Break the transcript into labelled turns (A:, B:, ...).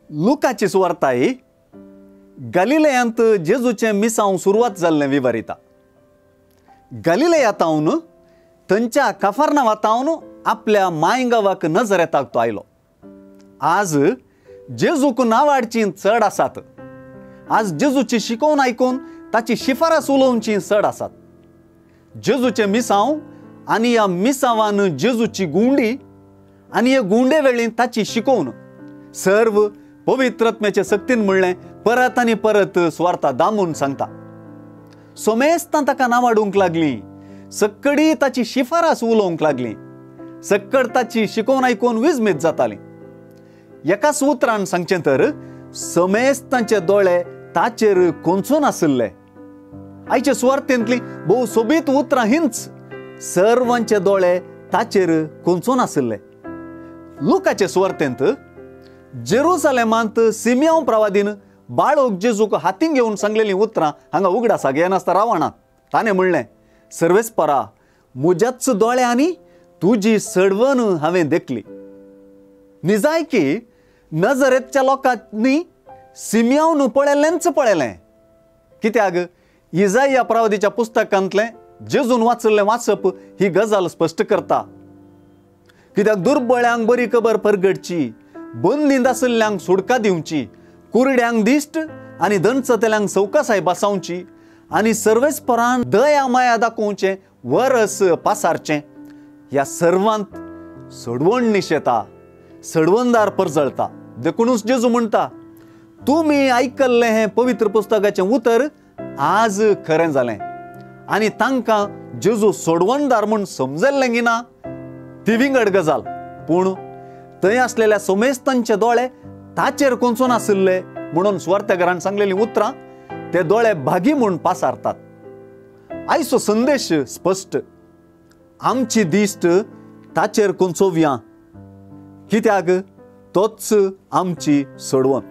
A: लुकाची सुवार्ताय गलिलेयांत जेजूचें मिसांव सुरवात जाल्लें विवरिता. गलिलेयांतावन थंयच्या कफर्नावातावन आपल्या मायगांवाक नजरेताक तो आयलो. आज जेजूक नावाडचीं चड आसात. आज जेजूची शिकोवन आयकून ताची शिफारस उलोवची चड आसात. जेजूचें मिसांव आनी ह्या मिसांवान जेजूची गुंडी आनी ह्या गुंडे वेळी ताची शिकोवन सर्व पवित्रत्म्याचे सक्तीन म्हणलें परत आनी परत सुवार्ता दामून सांगता. सोमेस्तां ताका नावाडूंक लागली, सक्कडी ताची शिफारस उलोवंक लागली, सक्कड ताची शिकोवन आयकून विजमीत जाताली. एकाच उतरान सांगचें तर समेस्तांचे दोळे ताचेर कोंचून आशिल्ले. आयचे सुवार्तेंतली भोव सोबीत उतरां हींच, सर्वांचे दोळे ताचेर कोंचून आशिल्ले. लुकाचे सुवार्तेंत जेरुसलेमांत सिमियांव प्रवादीन बाळोक जेजूक हातीन घेवन सांगलेलीं उतरां हांगा उगडासाक येनासता रावना. ताणें म्हणलें, सर्वेस्परा, म्हज्याच दोळ्यांनी तुजी सडवण हांवें देखली. निजायकी नजरेतच्या लोकांनी सिमियांवन पळयल्लेंच पळयलें. कित्याक इजाया प्रवादीच्या पुस्तकांतलें जेजून वाचिल्लें वाचप ही गजाल स्पश्ट करता. कित्याक दुर्बळ्यांक बरी खबर परगटची, बंदींत आशिल्ल्यांक सुडका दिवची, कुरड्यांक दिश्ट आनी दणचतेल्यांक सवकासाय बसावची आनी सर्वेस्परान दया माया दाखोवचें वरस पासारचें. ह्या सर्वांत सडवण निशेता, सडवणदार परजळता. देखुनूच जेजू म्हणटा, तुमी आयकल्लें हें पवित्र पुस्तकाचें उतर आज खरें जालें. आनी तांकां जेजू सोडवणदार म्हूण समजल्लें गी ना ती विंगड गजाल, पूण थंय आसलेल्या सोमेस्तांचे दोळे ताचेर कोंचून आशिल्ले म्हणून सुवार्तेकारान सांगलेलीं उतरां ते दोळे भागी म्हूण पासारतात. आयचो संदेश स्पश्ट, आमची दिश्ट ताचेर कोंचोवया, कित्याक तोच आमची सोडवण.